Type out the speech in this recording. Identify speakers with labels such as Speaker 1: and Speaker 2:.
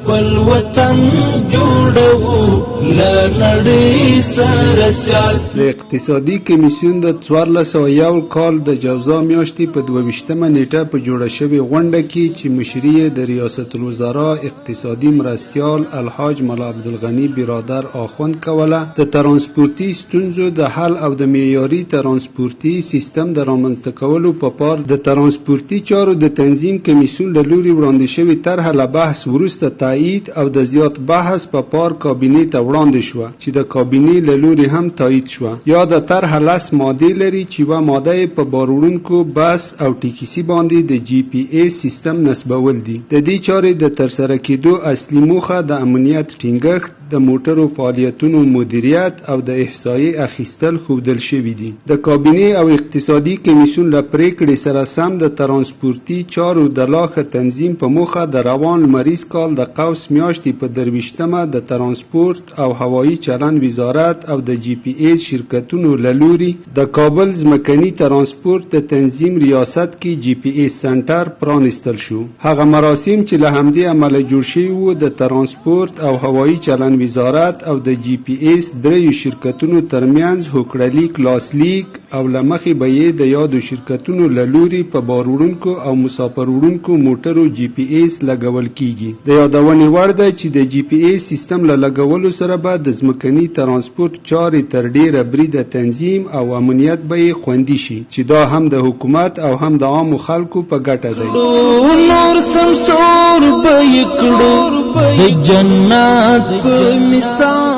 Speaker 1: خپل وطن جوړو له نړۍ سره سیال.
Speaker 2: د اقتصادي کمیسیون د 1401 کال د جوزا میاشتې په 22مه نیټه په جوړه شوې غونډه کې، چې مشري یې د ریاست الوزرا اقتصادي مرستیال الحاج ملا عبدالغني برادر اخوند کوله، د ترانسپورتي ستونزو د حل او د معیاري ترانسپورتي سیستم د رامنځته کولو په پار د ترانسپورتي چارو د تنظیم کمیسیون له لوري وړاندې شوې طرحه له بحث وروسته تایید او د زیات بحث په پار کابینې ته وړاندې شوه، چې د کابینې له لوري هم تایید شوه. یاده طرحه 10 مادې لري، چې یوه ماده یې په بار وړونکو بس او ټیکسي باندې د جي پي ایس سیستم نصبول دي. د دې چارې د ترسره کېدو اصلي موخه د امنیت ټینګښت، د موټرو فعالیتونو مدیریت او د احصایې اخیستل ښودل شوي دي. د کابینې او اقتصادي کمیسیون له پرېکړې سره سم، د ترانسپورتي چارو د لا ښه تنظیم په موخه د روان لمریز کال د قوس میاشتې په 23مه د ترانسپورت او هوایي چلند وزارت او د جي پي ایس شرکتونو له لوري د کابل ځمکني ترانسپورت د تنظیم ریاست کې جي پي ایس سنټر پرانیستل شو. هغه مراسم چې له همدې امله جوړ شوي وو، د ترانسپورت او هوایي چلند وزارت او د جي پي ایس دریو شرکتونو ترمنځ هوکړه لیک لاسلیک او له مخې به یې د یادو شرکتونو له لوري په بار وړونکو او مساپر وړونکو موټرو جي پي ایس لګول کیږي. د یادونې وړ ده چې د جي پي ایس سیستم له لګولو سره به د ځمکني ترانسپورت چارې تر ډېره بریده تنظیم او امنیت به یې خوندي شي، چې دا هم د حکومت او هم د عامو خلکو په ګټه دی.
Speaker 1: نور سمسور به یې کړو د جنت په مثال.